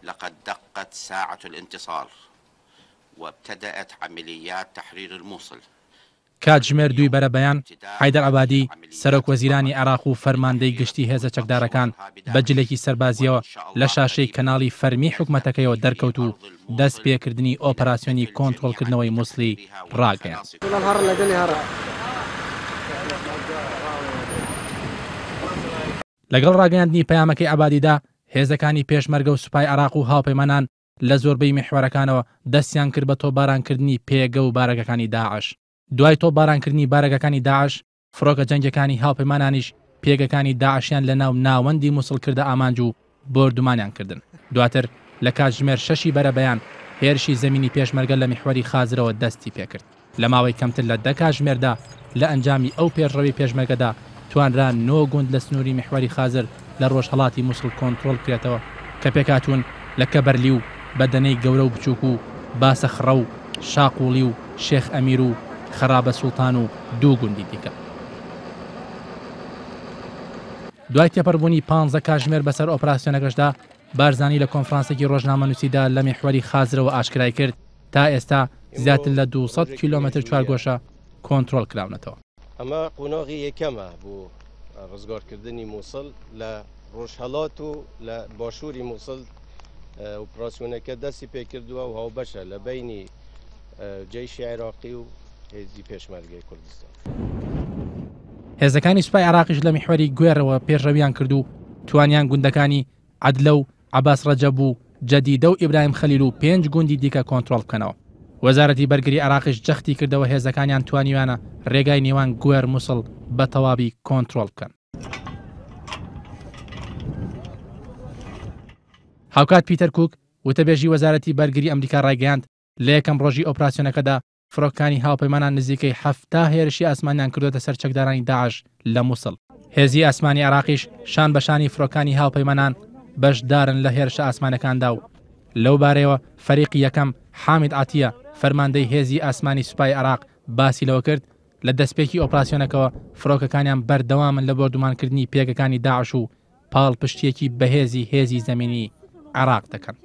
لقد دقت ساعة الانتصار وابتدأت عمليات تحرير الموصل. کاتژمێر دووی بەرەبەیان، حەیدەر عەبادی، سەرۆک وەزیرانی عێراق و فەرماندەی گشتی هێزە چەکدارەکان بە جلێکی سەربازییەوە لە شاشەی کەناڵی فەرمیی حکومەتەکەیەوە دەرکەوت و دەستپێکردنی ئۆپەراسیۆنی کۆنترۆڵکردنەوەی موسڵی ڕاگەیاند. لەگەڵ ڕاگەیاندنی پەیامەکەی عەبادیدا، هێزەکانی پێشمەرگە و سوپای عێراق و هاوپەیمانان لە زۆربەی میحوەرەکانەوە دەستیان کرد بە تۆپبارانکردنی پێگە و بارەگەکانی داعش. دوای تۆپبارانکردنی بارەگەکانی داعش، فڕۆکە جەنگیەکانی هاوپەیمانانیش پێگەکانی داعشیان لە ناو ناوەندی موسڵ کردە ئامانج و بۆردومانیان کردن. دواتر لە کاتژمێر شەشی بەرەبەیان هێرشی زەمینی پێشمەرگە لە میحوەری خازرەوە دەستی پێکرد. لە ماوەی کەمتر لە دە کاژمێردا لە ئەنجامی ئەو پێشڕەوی پێشمەرگەدا توانرا نۆ گوند لە سنووری میحوەری خازر لە ڕۆژهەڵاتی موسڵ کۆنترۆڵ بکرێتەوە کە پێکهاتوون لە کەبەرلی و بەدەنەی گەورە و بچووک و باسەخڕە و شاقوڵی و شێخ ئەمیر و خەرابە سوڵتان و دوو گوندی دیکە. دوای تێپەڕبوونی پانزە کاژمێر بەسەر ئۆپراسیۆنەکەشدا، بارزانی لە کۆنفرانسێکی ڕۆژنامەنووسیدا لە میحوەری خازرەوە ئاشکرای کرد، تا ئێستا زیاتر لە 200 کیلۆمەتر چوارگۆشە کۆنترۆڵ کراونەتەوە. ئەمە قۆناغی یەکەمە بۆ ڕزگارکردنی مووسڵ لە ڕۆژهەڵات و لە باشووری مووسڵ ئۆپراسیۆنەکە دەستی پێکردووە و هاوبەشە لە بەینی جەیشی عێراقی و هێزی پێشمەرگەی کوردستان. هێزەکانی سوپای عێراقیش لە میحوەری گوێڕەوە پێشڕەویان کرد و توانیان گوندەکانی عەدلە و عەباس ڕەجەب و جەدیدە و ئیبراهیم خەلیل و پێنج گوندی دیکە کۆنترۆڵ بکەنەوە. وەزارەتی بەرگری عێراقیش جەختی کردەوە هێزەکانیان توانیویانە رێگای نێوان گوێر موسڵ بە تەواوی کۆنترۆڵ بکەن. هاوکات پیتەر کوک، وتەبێژی وەزارەتی بەرگری ئەمریکا رایگەیاند، لە یەکەم ڕۆژی ئۆپراسیۆنەکەدا فڕۆکەکانی هاوپەیمانان نزیکەی 70 هێرشی ئاسمانیان کردۆتە سەر چەکدارانی داعش لە موسڵ. هێزی ئاسمانی عێراقیش شان بە شانی فڕۆکانی هاوپەیمانان بەشدارن لە هێرشە ئاسمانەکاندا و لەو بارەیەوە فەریقی یەکەم حامید عەتیە فەرماندەی هێزی ئاسمانی سوپای عێراق باسی لەوە کرد لە دەستپێکی ئۆپراسیۆنەکەوە فڕۆکەکانیان بەردەوامن لە بۆردومانکردنی پێگەکانی داعش و پاڵپشتییەکی بەهێزی هێزی زەمینی عێراق دەکەن.